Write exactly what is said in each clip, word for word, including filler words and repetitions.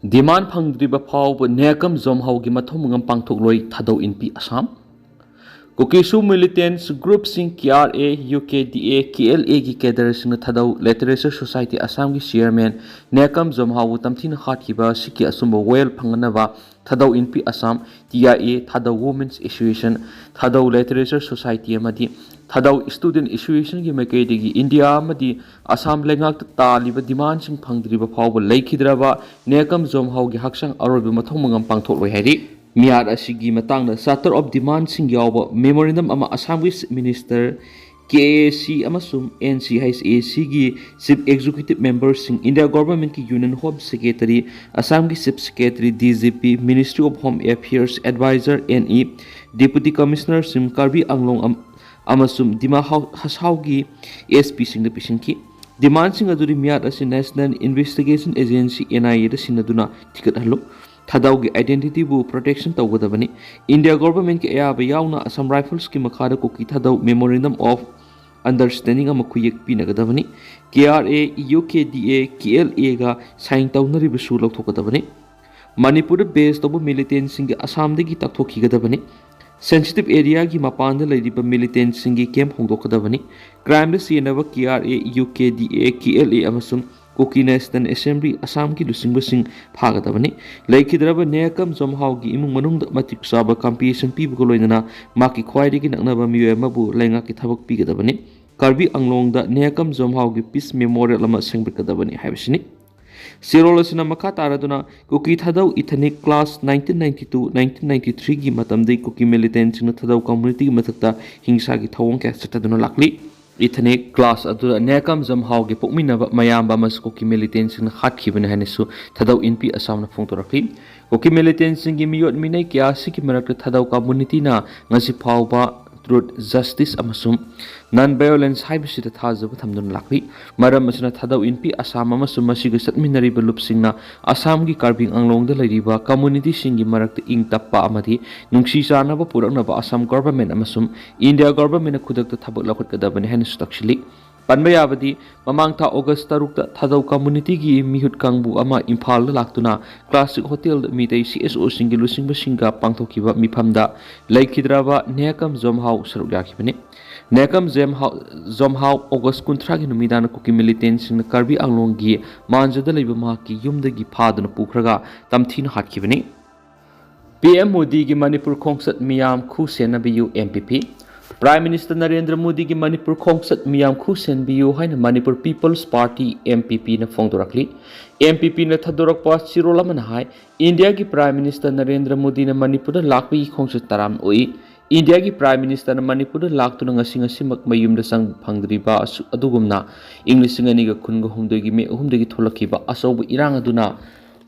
Demand ꯐꯪꯗ꯭ꯔꯤꯕ ꯐꯥꯎꯕ ꯅꯦꯀꯝ ꯖꯣꯝꯍꯥꯎꯒꯤ ꯃꯊꯧ ꯃꯉꯝ ꯄꯥꯡꯊꯣꯛꯂꯣꯏ, ꯊꯥꯗꯧ ꯏꯟꯄꯤ ꯑꯁꯥꯝ꯫ ꯀꯨꯀꯤꯁꯨ militants groupꯁꯤꯡ K R A, U K D A, K L ꯑꯦꯒꯤ cadreꯁꯤꯡꯅ ꯊꯥꯗꯧ Literature Society ꯑꯁꯥꯝꯒꯤ chairman ꯅꯦꯀꯝ ꯖꯣꯝꯍꯥꯎꯕꯨ ꯇꯝꯊꯤꯅ ꯍꯥꯠꯈꯤꯕ ꯑꯁꯤꯒꯤ ꯑꯆꯨꯝꯕ ꯋꯥꯌꯦꯜ ꯐꯪꯅꯅꯕ Thadou Inpi Assam, T I A, Thadou Women's Association, Thadou Literature Society ꯑꯃꯗꯤ ꯊꯥꯗꯧ Student Associationꯒꯤ ꯃꯥꯏꯀꯩꯗꯒꯤ ꯏꯟꯗꯤꯌꯥ ꯑꯃꯗꯤ ꯑꯁꯥꯝ ꯂꯩꯉꯥꯛꯇ ꯇꯥꯜꯂꯤꯕ demandꯁꯤꯡ ꯐꯪꯗ꯭ꯔꯤꯕ ꯐꯥꯎꯕ ꯂꯩꯈꯤꯗ꯭ꯔꯕ ꯅꯦꯀꯝ ꯖꯣꯝꯍꯥꯎꯒꯤ ꯍꯛꯆꯥꯡ ꯑꯔꯣꯏꯕ ꯃꯊꯧ ꯃꯉꯝ ꯄꯥꯡꯊꯣꯛꯂꯣꯏ ꯍꯥꯏꯔꯤ꯫ ꯃꯤꯌꯥꯠ ꯑꯁꯤꯒꯤ ꯃꯇꯥꯡꯗ charter of demandꯁꯤꯡ ꯌꯥꯎꯕ memorandum ꯑꯃ ꯑꯁꯥꯝꯒꯤ Chief Minister, ꯀꯦ ꯑꯦ ꯁꯤ ꯑꯃꯁꯨꯡ ꯑꯦꯟ ꯁꯤ ꯑꯩꯆ ꯑꯦ ꯁꯤꯒꯤ Chief Executive Memberꯁꯤꯡ, ꯏꯟꯗꯤꯌꯥ Governmentꯀꯤ Union Home Secretary, ꯑꯁꯥꯝꯒꯤ Chief Secretary, D G P, Ministry of Home Affairs Advisor, N E, Deputy Commissionerꯁꯤꯡ, ꯀꯥꯔꯕꯤ ꯑꯪꯂꯣꯡ ꯑꯝ-, ꯑꯃꯁꯨꯡ ꯗꯤꯃꯥ ꯍꯥꯎ-, ꯍꯁꯥꯎꯒꯤ ꯑꯦꯁ ꯄꯤꯁꯤꯡꯗ ꯄꯤꯁꯤꯟꯈꯤ꯫ Demandꯁꯤꯡ ꯑꯗꯨꯗꯤ ꯃꯤꯌꯥꯠ ꯑꯁꯤ National Investigation Agency, N I ꯑꯦꯗ ꯁꯤꯟꯅꯗꯨꯅ ꯊꯤꯒꯠꯍꯜꯂꯨ꯫ ꯊꯥꯗꯧꯒꯤ identityꯕꯨ protection ꯇꯧꯒꯗꯕꯅꯤ꯫ ꯏꯟꯗꯤꯌꯥ Governmentꯀꯤ ꯑꯌꯥꯕ ꯌꯥꯎꯅ Assam Riflesꯀꯤ ꯃꯈꯥꯗ ꯀꯨꯀꯤ ꯊꯥꯗꯧ Memorandum of Understanding ꯑꯃ ꯈꯨꯌꯦꯛ ꯄꯤꯅꯒꯗꯕꯅꯤ꯫ K R A, U K D A, K L ꯑꯦꯒ sign ꯇꯧꯅꯔꯤꯕꯁꯨ ꯂꯧꯊꯣꯛꯀꯗꯕꯅꯤ꯫ ꯃꯅꯤꯄꯨꯔꯗ base ꯇꯧꯕ militantꯁꯤꯡꯒꯤ ꯑꯁꯥꯝꯗꯒꯤ ꯇꯥꯛꯊꯣꯛꯈꯤꯒꯗꯕꯅꯤ꯫ Sensitive areaꯒꯤ ꯃꯄꯥꯟꯗ ꯂꯩꯔꯤꯕ militantꯁꯤꯡꯒꯤ camp ꯍꯣꯡꯗꯣꯛꯀꯗꯕꯅꯤ꯫ Crimeꯗ ꯆꯦꯟꯅꯕ K R A, U K D A, K L A ꯑꯃꯁꯨꯡ ꯀꯨꯀꯤ National Assembly ꯑꯁꯥꯝꯒꯤ ꯂꯨꯆꯤꯡꯕꯁꯤꯡ ꯐꯥꯒꯗꯕꯅꯤ꯫ ꯂꯩꯈꯤꯗ꯭ꯔꯕ ꯅꯦꯀꯝ ꯖꯣꯝꯍꯥꯎꯒꯤ ꯏꯃꯨꯡ ꯃꯅꯨꯡꯗ ꯃꯇꯤꯛ ꯆꯥꯕ compensation ꯄꯤꯕꯒ ꯂꯣꯏꯅꯅ ꯃꯍꯥꯛꯀꯤ ꯈ꯭ꯋꯥꯏꯗꯒꯤ ꯅꯛꯅꯕ ꯃꯤꯑꯣꯏ ꯑꯃꯕꯨ ꯂꯩꯉꯥꯛꯀꯤ ꯊꯕꯛ ꯄꯤꯒꯗꯕꯅꯤ꯫ ꯀꯥꯔꯕꯤ ꯑꯪꯂꯣꯡꯗ ꯅꯦꯀꯝ ꯖꯣꯝꯍꯥꯎꯒꯤ peace memorial ꯑꯃ ꯁꯦꯝꯒꯠꯀꯗꯕꯅꯤ ꯍꯥꯏꯕꯁꯤꯅꯤ꯫ ꯆꯦꯔꯣꯜ ꯑꯁꯤꯅ ꯃꯈꯥ ꯇꯥꯔꯗꯨꯅ ꯀꯨꯀꯤ ꯊꯥꯗꯧ ethnic clash nineteen ninety-two nineteen ninety-threeꯒꯤ ꯃꯇꯝꯗꯒꯤ ꯀꯨꯀꯤ militantꯁꯤꯡꯅ ꯊꯥꯗꯧ communityꯒꯤ ꯃꯊꯛꯇ ꯍꯤꯡꯁꯥꯒꯤ ꯊꯧꯑꯣꯡ ꯀꯌꯥ ꯆꯠꯊꯗꯨꯅ ꯂꯥꯛꯂꯤ꯫ Ethnic clash ꯑꯗꯨꯗ ꯅꯦꯀꯝ ꯖꯝꯍꯥꯎꯒꯤ ꯄꯣꯛꯃꯤꯟꯅꯕ ꯃꯌꯥꯝꯕ ꯑꯃꯁꯨ ꯀꯨꯀꯤ militantꯁꯤꯡꯅ ꯍꯥꯠꯈꯤꯕꯅꯤ ꯍꯥꯏꯅꯁꯨ ꯊꯥꯗꯧ ꯏꯟꯄꯤ ꯑꯁꯥꯝꯅ ꯐꯣꯡꯗꯣꯔꯛꯂꯤ꯫ ꯀꯨꯀꯤ militantꯁꯤꯡꯒꯤ ꯃꯤꯑꯣꯠ ꯃꯤꯅꯩ ꯀꯌꯥ ꯑꯁꯤꯒꯤ ꯃꯔꯛꯇ ꯊꯥꯗꯧ communityꯅ ꯉꯁꯤ ꯐꯥꯎꯕ truth, justice ꯑꯃꯁꯨꯡ non violence ꯍꯥꯏꯕꯁꯤꯗ ꯊꯥꯖꯕ ꯊꯝꯗꯨꯅ ꯂꯥꯛꯂꯤ꯫ ꯃꯔꯝ ꯑꯁꯤꯅ ꯊꯥꯗꯧ ꯏꯟꯄꯤ ꯑꯁꯥꯝ ꯑꯃꯁꯨꯡ ꯃꯁꯤꯒ ꯆꯠꯃꯤꯟꯅꯔꯤꯕ ꯂꯨꯞꯁꯤꯡꯅ ꯑꯁꯥꯝꯒꯤ ꯀꯥꯔꯕꯤ ꯑꯪꯂꯣꯡꯗ ꯂꯩꯔꯤꯕ communityꯁꯤꯡꯒꯤ ꯃꯔꯛꯇ ꯏꯪ ꯇꯞꯄ ꯑꯃꯗꯤ ꯅꯨꯡꯁꯤ ꯆꯥꯟꯅꯕ ꯄꯨꯔꯛꯅꯕ ꯑꯁꯥꯝ government ꯑꯃꯁꯨꯡ ꯏꯟꯗꯤꯌꯥ governmentꯅ ꯈꯨꯗꯛꯇ ꯊꯕꯛ ꯂꯧꯈꯠꯀꯗꯕꯅꯤ ꯍꯥꯏꯅꯁꯨ ꯇꯛꯁꯤꯜꯂꯤ꯫ ꯄꯟꯕ ꯌꯥꯕꯗꯤ, ꯃꯃꯥꯡ ꯊꯥ ꯑꯣꯒꯁ ꯇꯔꯨꯛꯇ ꯊꯥꯗꯧ ꯀꯝꯃꯨꯅꯤꯇꯤꯒꯤ ꯃꯤꯍꯨꯠ ꯀꯥꯡꯕꯨ ꯑꯃ ꯏꯝꯐꯥꯜꯗ ꯂꯥꯛꯇꯨꯅ ꯀ꯭ꯂꯥꯁꯤꯛ ꯍꯣꯇꯦꯜꯗ ꯃꯤꯇꯩ ꯁꯤ ꯑꯦꯁ ꯑꯣꯁꯤꯡꯒꯤ ꯂꯨꯆꯤꯡꯕꯁꯤꯡꯒ ꯄꯥꯡꯊꯣꯛꯈꯤꯕ ꯃꯤꯐꯝꯗ ꯂꯩꯈꯤꯗ꯭ꯔꯕ ꯅꯦꯀꯝ ꯖꯣꯝꯍꯥꯎ ꯁꯔꯨꯛ ꯌꯥꯈꯤꯕꯅꯤ꯫ ꯅꯦꯀꯝ ꯖꯦꯝꯍꯥꯎ ꯖꯣꯝꯍꯥꯎ ꯑꯣꯒꯁ ꯀꯨꯟꯊ꯭ꯔꯥꯒꯤ ꯅꯨꯃꯤꯗꯥꯡꯗ ꯀꯨꯀꯤ ꯃꯤꯂꯤꯇꯦꯟꯁꯤꯡꯅ ꯀꯥꯔꯕꯤ ꯑꯪꯂꯣꯡꯒꯤ ꯃꯥꯟꯖꯗ ꯂꯩꯕ ꯃꯍꯥꯛꯀꯤ ꯌꯨꯝꯗꯒꯤ ꯐꯥꯗꯨꯅ ꯄꯨꯈ꯭ꯔꯒ ꯇꯝꯊꯤꯅ ꯍꯥꯠꯈꯤꯕꯅꯤ꯫ ꯄꯤ ꯑꯦꯝ ꯃꯣꯗꯤꯒꯤ ꯃꯅꯤꯄꯨꯔ ꯈꯣꯡꯆꯠ ꯃꯤꯌꯥꯝ ꯈꯨ ꯁꯦꯟꯅꯕꯤꯌꯨ, M P P. Prime minister Narendra ꯃꯣꯗꯤꯒꯤ ꯃꯅꯤꯄꯨꯔ ꯈꯣꯡꯆꯠ ꯃꯤꯌꯥꯝ ꯈꯨ ꯁꯦꯟꯕꯤꯌꯨ ꯍꯥꯏꯅ Manipur people's party, M P ꯄꯤꯅ ꯐꯣꯡꯗꯣꯔꯛꯂꯤ꯫ ꯑꯦꯝ ꯄꯤ ꯄꯤꯅ ꯊꯥꯗꯣꯔꯛꯄ ꯆꯦꯔꯣꯜ ꯑꯃꯅ ꯍꯥꯏ, ꯏꯟꯗꯤꯌꯥꯒꯤ ꯄ꯭ꯔꯥꯏꯝ ꯃꯤꯅꯤꯁꯇꯔ ꯅꯔꯦꯟꯗ꯭ꯔ ꯃꯣꯗꯤꯅ ꯃꯅꯤꯄꯨꯔꯗ ꯂꯥꯛꯄꯒꯤ ꯈꯣꯡꯆꯠ ꯇꯔꯥꯝꯅ ꯎꯏ꯫ ꯏꯟꯗꯤꯌꯥꯒꯤ ꯄ꯭ꯔꯥꯏꯝ ꯃꯤꯅꯤꯁꯇꯔꯅ ꯃꯅꯤꯄꯨꯔꯗ ꯂꯥꯛꯇꯨꯅ ꯉꯁꯤ ꯉꯁꯤꯃꯛ ꯃꯌꯨꯝꯗ ꯆꯪꯕ ꯐꯪꯗ꯭ꯔꯤꯕ ꯑꯁꯨ-, ꯑꯗꯨꯒꯨꯝꯅ ꯏꯪ ꯂꯤꯁꯤꯡ ꯑꯅꯤꯒ ꯀꯨꯟꯒ ꯍꯨꯝꯗꯣꯏꯒꯤ ꯃꯦ ꯑꯍꯨꯝꯗꯒꯤ ꯊꯣꯛꯂꯛꯈꯤꯕ ꯑꯆꯧꯕ ꯏꯔꯥꯡ ꯑꯗꯨꯅ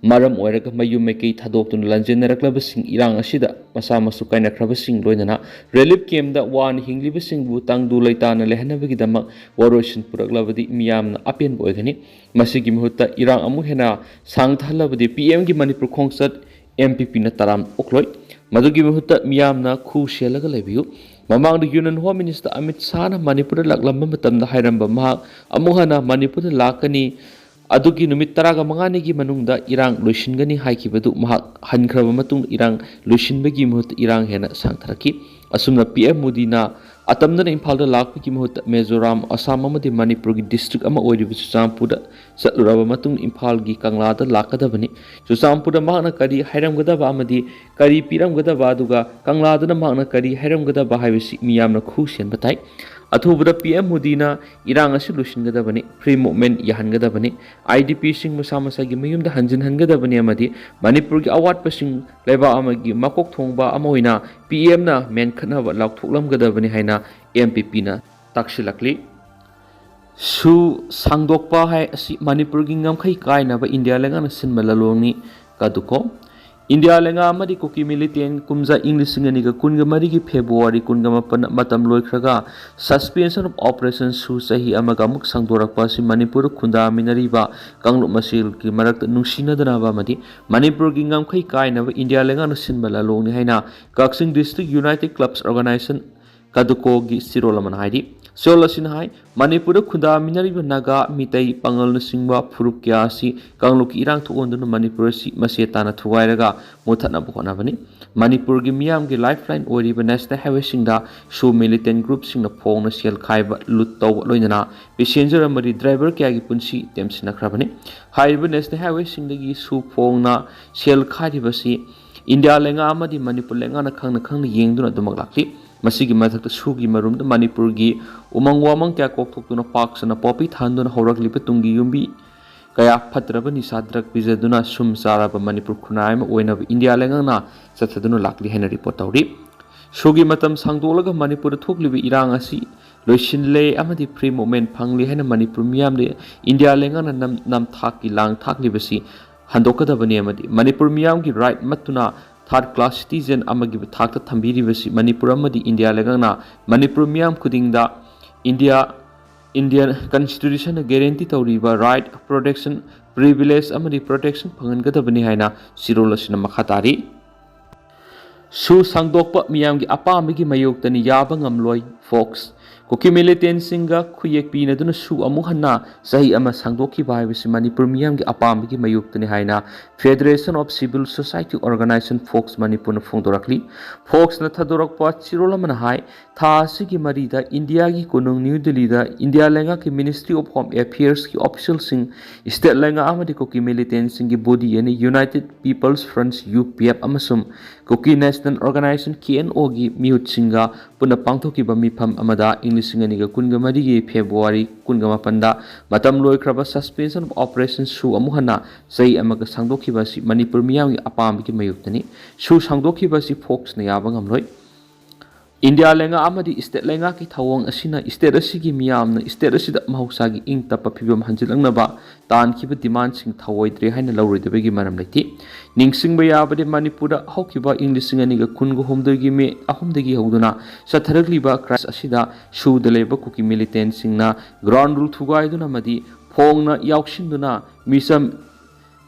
ꯃꯔꯝ ꯑꯣꯏꯔꯒ ꯃꯌꯨꯝ ꯃꯩꯀꯩ ꯊꯥꯗꯣꯛꯇꯨꯅ ꯂꯥꯟꯖꯦꯟꯅꯔꯛꯂꯕꯁꯤꯡ, ꯏꯔꯥꯡ ꯑꯁꯤꯗ ꯃꯁꯥ ꯃꯁꯨ ꯀꯥꯏꯅꯈ꯭ꯔꯕꯁꯤꯡ, ꯂꯣꯏꯅꯅ ꯔꯤꯂꯤꯐ ꯀꯦꯝꯞꯇ ꯋꯥꯅ ꯍꯤꯡꯂꯤꯕꯁꯤꯡꯕꯨ ꯇꯪꯗꯨ ꯂꯩꯇꯥꯅ ꯂꯩꯍꯟꯅꯕꯒꯤꯗꯃꯛ ꯋꯥꯔꯣꯏꯁꯤꯟ ꯄꯨꯔꯛꯂꯕꯗꯤ ꯃꯤꯌꯥꯝꯅ ꯑꯄꯦꯟꯕ ꯑꯣꯏꯒꯅꯤ꯫ ꯃꯁꯤꯒꯤ ꯃꯍꯨꯠꯇ ꯏꯔꯥꯡ ꯑꯃꯨꯛ ꯍꯦꯟꯅ ꯁꯥꯡꯊꯍꯜꯂꯕꯗꯤ ꯄꯤ ꯑꯦꯝꯒꯤ ꯃꯅꯤꯄꯨꯔ ꯈꯣꯡꯆꯠ ꯑꯦꯝ ꯄꯤ ꯄꯤꯅ ꯇꯔꯥꯝ ꯑꯣꯛꯂꯣꯏ꯫ ꯃꯗꯨꯒꯤ ꯃꯍꯨꯠꯇ ꯃꯤꯌꯥꯝꯅ ꯈꯨ ꯁꯦꯜꯂꯒ ꯂꯩꯕꯤꯌꯨ꯫ ꯃꯃꯥꯡꯗ ꯌꯨꯅꯤꯌꯟ ꯍꯣꯝ ꯃꯤꯅꯤꯁꯇꯔ ꯑꯃꯤꯠ ꯁꯥꯍꯅ ꯃꯅꯤꯄꯨꯔꯗ ꯂꯥꯛꯂꯝꯕ ꯃꯇꯝꯗ ꯍꯥꯏꯔꯝꯕ, ꯃꯍꯥꯛ ꯑꯃꯨꯛ ꯍꯟꯅ ꯃꯅꯤꯄꯨꯔꯗ ꯂꯥꯛꯀꯅꯤ, ꯑꯗꯨꯒꯤ ꯅꯨꯃꯤꯠ ꯇꯔꯥꯒ ꯃꯉꯥꯅꯤꯒꯤ ꯃꯅꯨꯡꯗ ꯏꯔꯥꯡ ꯂꯣꯏꯁꯤꯟꯒꯅꯤ ꯍꯥꯏꯈꯤꯕꯗꯨ ꯃꯍꯥꯛ ꯍꯟꯈ꯭ꯔꯕ ꯃꯇꯨꯡꯗ ꯏꯔꯥꯡ ꯂꯣꯏꯁꯤꯟꯕꯒꯤ ꯃꯍꯨꯠꯇ ꯏꯔꯥꯡ ꯍꯦꯟꯅ ꯁꯥꯡꯊꯔꯛꯈꯤ꯫ ꯑꯁꯨꯝꯅ ꯄꯤ ꯑꯦꯝ ꯃꯣꯗꯤꯅ ꯑꯇꯝꯗꯅ ꯏꯝꯐꯥꯜꯗ ꯂꯥꯛꯄꯒꯤ ꯃꯍꯨꯠꯇ ꯃꯤꯖꯣꯔꯥꯝ, ꯑꯁꯥꯝ ꯑꯃꯗꯤ ꯃꯅꯤꯄꯨꯔꯒꯤ ꯗꯤꯁꯇ꯭ꯔꯤꯛ ꯑꯃ ꯑꯣꯏꯔꯤꯕ ꯆꯨꯔꯆꯥꯟꯄꯨꯔꯗ ꯆꯠꯂꯨꯔꯕ ꯃꯇꯨꯡꯗ ꯏꯝꯐꯥꯜꯒꯤ ꯀꯪꯂꯥꯗ ꯂꯥꯛꯀꯗꯕꯅꯤ꯫ ꯆꯨꯔꯆꯥꯟꯄꯨꯔꯗ ꯃꯍꯥꯛꯅ ꯀꯔꯤ ꯍꯥꯏꯔꯝꯒꯗꯕ ꯑꯃꯗꯤ ꯀꯔꯤ ꯄꯤꯔꯝꯒꯗꯕ, ꯑꯗꯨꯒ ꯀꯪꯂꯥꯗꯅ ꯃꯍꯥꯛꯅ ꯀꯔꯤ ꯍꯥꯏꯔꯝꯒꯗꯕ ꯍꯥꯏꯕꯁꯤ ꯃꯤꯌꯥꯝꯅ ꯈꯨ ꯁꯦꯟꯕ ꯇꯥꯏ꯫ ꯑꯊꯨꯕꯗ ꯄꯤ ꯑꯦꯝ ꯃꯣꯗꯤꯅ ꯏꯔꯥꯡ ꯑꯁꯤ ꯂꯣꯏꯁꯤꯟꯒꯗꯕꯅꯤ, ꯐ꯭ꯔꯤ ꯃꯨꯚꯃꯦꯟꯠ ꯌꯥꯍꯟꯒꯗꯕꯅꯤ, ꯑꯥꯏ ꯗꯤ ꯄꯤꯁꯤꯡ ꯃꯁꯥ ꯃꯁꯥꯒꯤ ꯃꯌꯨꯝꯗ ꯍꯟꯖꯤꯟꯍꯟꯒꯗꯕꯅꯤ ꯑꯃꯗꯤ ꯃꯅꯤꯄꯨꯔꯒꯤ ꯑꯋꯥꯠꯄꯁꯤꯡ ꯂꯩꯕꯥꯛ ꯑꯃꯒꯤ ꯃꯀꯣꯛ ꯊꯣꯡꯕ ꯑꯃ ꯑꯣꯏꯅ ꯄꯤ ꯑꯦꯝꯅ ꯃꯦꯟꯈꯠꯅꯕ ꯂꯥꯎꯊꯣꯛꯂꯝꯒꯗꯕꯅꯤ ꯍꯥꯏꯅ ꯑꯦꯝ ꯄꯤ ꯄꯤꯅ ꯇꯥꯛꯁꯤꯜꯂꯛꯂꯤ꯫ ꯁꯨ ꯁꯥꯡꯗꯣꯛꯄ ꯍꯥꯏ ꯑꯁꯤ ꯃꯅꯤꯄꯨꯔꯒꯤ ꯉꯝꯈꯩ ꯀꯥꯏꯅꯕ ꯏꯟꯗꯤꯌꯥ ꯂꯩꯉꯥꯛꯅ ꯁꯤꯟꯕ ꯂꯥꯂꯣꯡꯅꯤ꯫ ꯀꯗꯨꯀꯣ ꯏꯟꯗꯤꯌꯥ ꯂꯩꯉꯥꯛ ꯑꯃꯗꯤ ꯀꯨꯀꯤ ꯃꯤꯂꯤꯇꯦꯟ ꯀꯨꯝꯖꯥ ꯏꯪ ꯂꯤꯁꯤꯡ ꯑꯅꯤꯒ ꯀꯨꯟꯒ ꯃꯔꯤꯒꯤ ꯐꯦꯕ꯭ꯔꯨꯋꯥꯔꯤ ꯀꯨꯟꯒ ꯃꯥꯄꯟ ꯃꯇꯝ ꯂꯣꯏꯈ꯭ꯔꯒ Suspension of Operation ꯁꯨ ꯆꯍꯤ ꯑꯃꯒ ꯑꯃꯨꯛ ꯁꯥꯡꯗꯣꯔꯛꯄ ꯑꯁꯤ ꯃꯅꯤꯄꯨꯔꯗ ꯈꯨꯟꯗꯥꯃꯤꯟꯅꯔꯤꯕ ꯀꯥꯡꯂꯨꯞ ꯃꯁꯦꯜꯒꯤ ꯃꯔꯛꯇ ꯅꯨꯡꯁꯤꯅꯗꯅꯕ ꯑꯃꯗꯤ ꯃꯅꯤꯄꯨꯔꯒꯤ ꯉꯝꯈꯩ ꯀꯥꯏꯅꯕ ꯏꯟꯗꯤꯌꯥ ꯂꯩꯉꯥꯛꯅ ꯁꯤꯟꯕ ꯂꯥꯂꯣꯡꯅꯤ ꯍꯥꯏꯅ ꯀꯛꯆꯤꯡ District United Clubs Organisation, ꯀꯗꯨꯀꯣꯒꯤ ꯆꯦꯔꯣꯜ ꯑꯃꯅ ꯍꯥꯏꯔꯤ꯫ ꯆꯤꯔꯣꯜ ꯑꯁꯤꯅ ꯍꯥꯏ, ꯃꯅꯤꯄꯨꯔꯗ ꯈꯨꯟꯗꯥꯃꯤꯟꯅꯔꯤꯕ ꯅꯥꯒꯥ, ꯃꯤꯇꯩ, ꯄꯥꯉꯜꯅꯆꯤꯡꯕ ꯐꯨꯔꯨꯞ ꯀꯌꯥ ꯑꯁꯤ ꯀꯥꯡꯂꯨꯞꯀꯤ ꯏꯔꯥꯡ ꯊꯣꯛꯍꯟꯗꯨꯅ ꯃꯅꯤꯄꯨꯔ ꯑꯁꯤ ꯃꯁꯦ ꯇꯥꯅ ꯊꯨꯒꯥꯏꯔꯒ ꯃꯨꯠꯊꯠꯅꯕ ꯍꯣꯠꯅꯕꯅꯤ꯫ ꯃꯅꯤꯄꯨꯔꯒꯤ ꯃꯤꯌꯥꯝꯒꯤ lifeline ꯑꯣꯏꯔꯤꯕ national highwayꯁꯤꯡꯗ ꯁꯨ militant groupꯁꯤꯡꯅ ꯐꯣꯡꯅ ꯁꯦꯜ ꯈꯥꯏꯕ, ꯂꯨꯠ ꯇꯧꯕ, ꯂꯣꯏꯅꯅ passenger ꯑꯃꯗꯤ driver ꯀꯌꯥꯒꯤ ꯄꯨꯟꯁꯤ ꯇꯦꯝꯁꯤꯟꯅꯈ꯭ꯔꯕꯅꯤ꯫ ꯍꯥꯏꯔꯤꯕ national highwayꯁꯤꯡꯗꯒꯤ ꯁꯨ ꯐꯣꯡꯅ ꯁꯦꯜ ꯈꯥꯏꯔꯤꯕꯁꯤ ꯏꯟꯗꯤꯌꯥ ꯂꯩꯉꯥꯛ ꯑꯃꯗꯤ ꯃꯅꯤꯄꯨꯔ ꯂꯩꯉꯥꯛꯅ ꯈꯪꯅ ꯈꯪꯅ ꯌꯦꯡꯗꯨꯅ ꯑꯗꯨꯃꯛ ꯂꯥꯛꯂꯤ꯫ ꯃꯁꯤꯒꯤ ꯃꯊꯛꯇ ꯁꯨꯒꯤ ꯃꯔꯨꯝꯗ ꯃꯅꯤꯄꯨꯔꯒꯤ ꯎꯃꯪ ꯋꯥꯃꯪ ꯀꯌꯥ ꯀꯣꯛꯊꯣꯛꯇꯨꯅ, ꯄꯥꯛ ꯁꯟꯅ ꯄꯣꯄꯤ ꯊꯥꯍꯟꯗꯨꯅ ꯍꯧꯔꯛꯂꯤꯕ ꯇꯨꯡꯒꯤ ꯌꯨꯝꯕꯤ ꯀꯌꯥ ꯐꯠꯇ꯭ꯔꯕ ꯅꯤꯁꯥ drug ꯄꯤꯖꯗꯨꯅ ꯁꯨꯝ ꯆꯥꯔꯕ ꯃꯅꯤꯄꯨꯔ ꯈꯨꯟꯅꯥꯏ ꯑꯃ ꯑꯣꯏꯅꯕ ꯏꯟꯗꯤꯌꯥ ꯂꯩꯉꯥꯛꯅ ꯆꯠꯊꯗꯨꯅ ꯂꯥꯛꯂꯤ ꯍꯥꯏꯅ report ꯇꯧꯔꯤ꯫ ꯁꯨꯒꯤ ꯃꯇꯝ ꯁꯥꯡꯗꯣꯛꯂꯒ ꯃꯅꯤꯄꯨꯔꯗ ꯊꯣꯛꯂꯤꯕ ꯏꯔꯥꯡ ꯑꯁꯤ ꯂꯣꯏꯁꯤꯜꯂꯦ ꯑꯃꯗꯤ free movement ꯐꯪꯂꯦ ꯍꯥꯏꯅ ꯃꯅꯤꯄꯨꯔ ꯃꯤꯌꯥꯝꯗ ꯏꯟꯗꯤꯌꯥ ꯂꯩꯉꯥꯛꯅ ꯅꯝ-, ꯅꯝꯊꯥꯛꯀꯤ ꯂꯥꯡ ꯊꯥꯛꯂꯤꯕꯁꯤ ꯍꯟꯗꯣꯛꯀꯗꯕꯅꯤ ꯑꯃꯗꯤ ꯃꯅꯤꯄꯨꯔ ꯃꯤꯌꯥꯝꯒꯤ right ꯃꯠꯇꯨꯅ third class citizen ꯑꯃꯒꯤ ꯊꯥꯛꯇ ꯊꯝꯕꯤꯔꯤꯕꯁꯤ ꯃꯅꯤꯄꯨꯔ ꯑꯃꯗꯤ ꯏꯟꯗꯤꯌꯥ ꯂꯩꯉꯥꯛꯅ ꯃꯅꯤꯄꯨꯔ ꯃꯤꯌꯥꯝ ꯈꯨꯗꯤꯡꯗ ꯏꯟꯗꯤꯌꯥ, Indian Constitutionꯅ guarantee ꯇꯧꯔꯤꯕ right, protection, privilege ꯑꯃꯗꯤ protection ꯐꯪꯍꯟꯒꯗꯕꯅꯤ ꯍꯥꯏꯅ ꯆꯤꯔꯣꯜ ꯑꯁꯤꯅ ꯃꯈꯥ ꯇꯥꯔꯤ꯫ ꯁꯨ ꯁꯥꯡꯗꯣꯛꯄ ꯃꯤꯌꯥꯝꯒꯤ ꯑꯄꯥꯝꯕꯒꯤ ꯃꯥꯌꯣꯛꯇꯅꯤ, ꯌꯥꯕ ꯉꯝꯂꯣꯏ, ꯐꯣꯛꯁ꯫ ꯀꯨꯀꯤ militantꯁꯤꯡꯒ ꯈꯨꯌꯦꯛ ꯄꯤꯅꯗꯨꯅ ꯁꯨ ꯑꯃꯨꯛ ꯍꯟꯅ ꯆꯍꯤ ꯑꯃ ꯁꯥꯡꯗꯣꯛꯈꯤꯕ ꯍꯥꯏꯕꯁꯤ ꯃꯅꯤꯄꯨꯔ ꯃꯤꯌꯥꯝꯒꯤ ꯑꯄꯥꯝꯕꯒꯤ ꯃꯥꯌꯣꯛꯇꯅꯤ ꯍꯥꯏꯅ Federation of Civil Society Organisation, fox ꯃꯅꯤꯄꯨꯔꯅ ꯐꯣꯡꯗꯣꯔꯛꯂꯤ꯫ ꯐꯣꯛꯁꯅ ꯊꯥꯗꯣꯔꯛꯄ ꯆꯤꯔꯣꯜ ꯑꯃꯅ ꯍꯥꯏ, ꯊꯥ ꯑꯁꯤꯒꯤ ꯃꯔꯤꯗ ꯏꯟꯗꯤꯌꯥꯒꯤ ꯀꯣꯅꯨꯡ ꯅ꯭ꯌꯨ ꯗꯤꯜꯂꯤꯗ ꯏꯟꯗꯤꯌꯥ ꯂꯩꯉꯥꯛꯀꯤ Ministry of Home Affairsꯀꯤ officialꯁꯤꯡ, state ꯂꯩꯉꯥꯛ ꯑꯃꯗꯤ ꯀꯨꯀꯤ militantꯁꯤꯡꯒꯤ body ꯑꯅꯤ, United People's Front, UPF, ꯑꯃꯁꯨꯡ Kuki National Organisation, KNOꯒꯤ ꯃꯤꯍꯨꯠꯁꯤꯡꯒ ꯄꯨꯟꯅ ꯄꯥꯡꯊꯣꯛꯈꯤꯕ ꯃꯤꯐꯝ ꯑꯃꯗ ꯏꯪ ꯂꯤꯁꯤꯡ ꯑꯅꯤꯒ ꯀꯨꯟꯒ ꯃꯔꯤꯒꯤ February ꯀꯨꯟꯒ ꯃꯥꯄꯟꯗ ꯃꯇꯝ ꯂꯣꯏꯈ꯭ꯔꯕ suspension of operation ꯁꯨ ꯑꯃꯨꯛ ꯍꯟꯅ ꯆꯍꯤ ꯑꯃꯒ ꯁꯥꯡꯗꯣꯛꯈꯤꯕ ꯑꯁꯤ ꯃꯅꯤꯄꯨꯔ ꯃꯤꯌꯥꯝꯒꯤ ꯑꯄꯥꯝꯕꯒꯤ ꯃꯥꯌꯣꯛꯇꯅꯤ꯫ ꯁꯨ ꯁꯥꯡꯗꯣꯛꯈꯤꯕ ꯑꯁꯤ ꯐꯣꯛꯁꯅ ꯌꯥꯕ ꯉꯝꯂꯣꯏ꯫ ꯏꯟꯗꯤꯌꯥ ꯂꯩꯉꯥꯛ ꯑꯃꯗꯤ state ꯂꯩꯉꯥꯛꯀꯤ ꯊꯧꯑꯣꯡ ꯑꯁꯤꯅ state ꯑꯁꯤꯒꯤ ꯃꯤꯌꯥꯝꯅ state ꯑꯁꯤꯗ ꯃꯍꯧꯁꯥꯒꯤ ꯏꯪ ꯇꯞꯄ ꯐꯤꯕꯝ ꯍꯟꯖꯤꯜꯂꯛꯅꯕ ꯇꯥꯟꯈꯤꯕ demandꯁꯤꯡ ꯊꯧꯑꯣꯏꯗ꯭ꯔꯦ ꯍꯥꯏꯅ ꯂꯧꯔꯣꯏꯗꯕꯒꯤ ꯃꯔꯝ ꯂꯩꯇꯦ꯫ ꯅꯤꯡꯁꯤꯡꯕ ꯌꯥꯕꯗꯤ, ꯃꯅꯤꯄꯨꯔꯗ ꯍꯧꯈꯤꯕ ꯏꯪ ꯂꯤꯁꯤꯡ ꯑꯅꯤꯒ ꯀꯨꯟꯒ ꯍꯨꯝꯗꯣꯏꯒꯤ May ꯑꯍꯨꯝꯗꯒꯤ ꯍꯧꯗꯨꯅ ꯆꯠꯊꯔꯛꯂꯤꯕ crisis ꯑꯁꯤꯗ ꯁꯨꯗ ꯂꯩꯕ ꯀꯨꯀꯤ militantꯁꯤꯡꯅ ground rule ꯊꯨꯒꯥꯏꯗꯨꯅ ꯑꯃꯗꯤ ꯐꯣꯡꯅ ꯌꯥꯎꯁꯤꯟꯗꯨꯅ ꯃꯤꯆꯝ,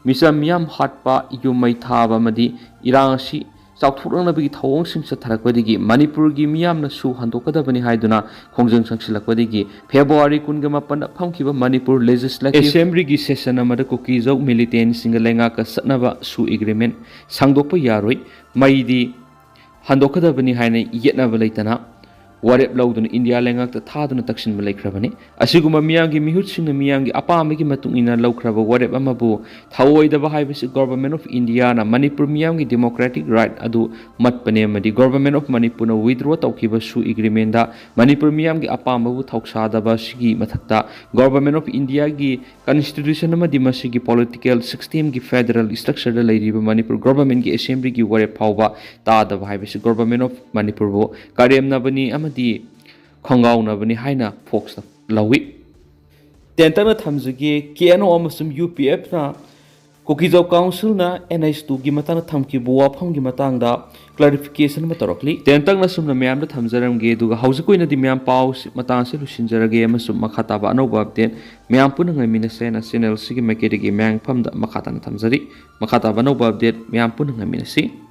ꯃꯤꯆꯝ ꯃꯤꯌꯥꯝ ꯍꯥꯠꯄ, ꯌꯨꯝ ꯃꯩ ꯊꯥꯕ ꯑꯃꯗꯤ ꯏꯔꯥꯡ ꯑꯁꯤ ꯆꯥꯎꯊꯣꯛꯂꯛꯅꯕꯒꯤ ꯊꯧꯑꯣꯡꯁꯤꯡ ꯆꯠꯊꯔꯛꯄꯗꯒꯤ ꯃꯅꯤꯄꯨꯔꯒꯤ ꯃꯤꯌꯥꯝꯅꯁꯨ ꯍꯟꯗꯣꯛꯀꯗꯕꯅꯤ ꯍꯥꯏꯗꯨꯅ ꯈꯣꯡꯖꯪ ꯆꯪꯁꯤꯜꯂꯛꯄꯗꯒꯤ ꯐꯦꯕ꯭ꯔꯨꯋꯥꯔꯤ ꯀꯨꯟꯒ ꯃꯥꯄꯟꯗ ꯐꯝꯈꯤꯕ ꯃꯅꯤꯄꯨꯔ ꯂꯦꯖꯤꯁꯂꯦꯇꯤꯚ ꯑꯦꯁꯦꯝꯕ꯭ꯂꯤꯒꯤ ꯁꯦꯁꯟ ꯑꯃꯗ ꯀꯨꯀꯤꯖꯧ ꯃꯤꯂꯤꯇꯦꯟꯁꯤꯡꯒ ꯂꯩꯉꯥꯛꯀ ꯆꯠꯅꯕ ꯁꯨ ꯑꯦꯒ꯭ꯔꯤꯃꯦꯟ ꯁꯥꯡꯗꯣꯛꯄ ꯌꯥꯔꯣꯏ, ꯃꯩꯗꯤ ꯍꯟꯗꯣꯛꯀꯗꯕꯅꯤ ꯍꯥꯏꯅ ꯌꯦꯠꯅꯕ ꯂꯩꯇꯅ ꯋꯥꯔꯦꯞ ꯂꯧꯗꯨꯅ ꯏꯟꯗꯤꯌꯥ ꯂꯩꯉꯥꯛꯇ ꯊꯥꯗꯨꯅ ꯇꯛꯁꯤꯟꯕ ꯂꯩꯈ꯭ꯔꯕꯅꯤ꯫ ꯑꯁꯤꯒꯨꯝꯕ ꯃꯤꯌꯥꯝꯒꯤ ꯃꯤꯍꯨꯠꯁꯤꯡꯅ ꯃꯤꯌꯥꯝꯒꯤ ꯑꯄꯥꯝꯕꯒꯤ ꯃꯇꯨꯡ ꯏꯟꯅ ꯂꯧꯈ꯭ꯔꯕ ꯋꯥꯔꯦꯞ ꯑꯃꯕꯨ ꯊꯧꯑꯣꯏꯗꯕ ꯍꯥꯏꯕꯁꯤ Government of Indiaꯅ ꯃꯅꯤꯄꯨꯔ ꯃꯤꯌꯥꯝꯒꯤ democratic right ꯑꯗꯨ ꯃꯠꯄꯅꯦ ꯑꯃꯗꯤ Government of ꯃꯅꯤꯄꯨꯔꯅ withdraw ꯇꯧꯈꯤꯕ ꯁꯨ ꯑꯦꯒ꯭ꯔꯤꯃꯦꯟꯗ ꯃꯅꯤꯄꯨꯔ ꯃꯤꯌꯥꯝꯒꯤ ꯑꯄꯥꯝꯕꯕꯨ ꯊꯧꯁꯥꯗꯕ ꯑꯁꯤꯒꯤ ꯃꯊꯛꯇ Government of Indiaꯒꯤ constitution ꯑꯃꯗꯤ ꯃꯁꯤꯒꯤ political systemꯒꯤ federal structureꯗ ꯂꯩꯔꯤꯕ ꯃꯅꯤꯄꯨꯔ governmentꯀꯤ assemblyꯒꯤ ꯋꯥꯔꯦꯞ ꯐꯥꯎꯕ ꯇꯥꯗꯕ ꯍꯥꯏꯕꯁꯤ Government of ꯃꯅꯤꯄꯨꯔꯕꯨ ꯀꯔꯦꯝꯅꯕꯅꯤ ꯑꯃꯗꯤ ꯈꯣꯡꯒꯥꯎꯅꯕꯅꯤ ꯍꯥꯏꯅ ꯐꯣꯛꯁꯅ ꯂꯧꯏ꯫ ꯇꯦꯟꯇꯛꯅ ꯊꯝꯖꯒꯦ, ꯀꯦ ꯑꯦꯟ ꯑꯣ ꯑꯃꯁꯨꯡ ꯌꯨ ꯄꯤ ꯑꯦꯐꯅ ꯀꯨꯀꯤꯖꯧ ꯀꯥꯎꯟꯁꯤꯜꯅ ꯑꯦꯟ ꯑꯩꯆ ꯇꯨꯒꯤ ꯃꯇꯥꯡꯗ ꯊꯝꯈꯤꯕ ꯋꯥꯐꯝꯒꯤ ꯃꯇꯥꯡꯗ clarification ꯑꯃ ꯇꯧꯔꯛꯂꯤ꯫ ꯇꯦꯟꯇꯛꯅ ꯁꯨꯝꯅ ꯃꯌꯥꯝꯗ ꯊꯝꯖꯔꯝꯒꯦ, ꯑꯗꯨꯒ ꯍꯧꯖꯤꯛ ꯑꯣꯏꯅꯗꯤ ꯃꯌꯥꯝ ꯄꯥꯎ ꯁꯤ ꯃꯇꯥꯡꯁꯤ ꯂꯣꯏꯁꯤꯟꯖꯔꯒꯦ ꯑꯃꯁꯨꯡ ꯃꯈꯥ ꯇꯥꯕ ꯑꯅꯧꯕ update ꯃꯌꯥꯝ ꯄꯨꯟꯅ ꯉꯥꯏꯃꯤꯟꯅꯁꯦꯅ channel ꯑꯁꯤꯒꯤ ꯃꯥꯏꯀꯩꯗꯒꯤ ꯃꯌꯥꯝꯐꯝꯗ ꯃꯈꯥ ꯇꯥꯅ ꯊꯝꯖꯔꯤ꯫ ꯃꯈꯥ ꯇꯥꯕ ꯑꯅꯧꯕ update ꯃꯌꯥꯝ ꯄꯨꯟꯅ ꯉꯥꯏꯃꯤꯟꯅꯁꯤ꯫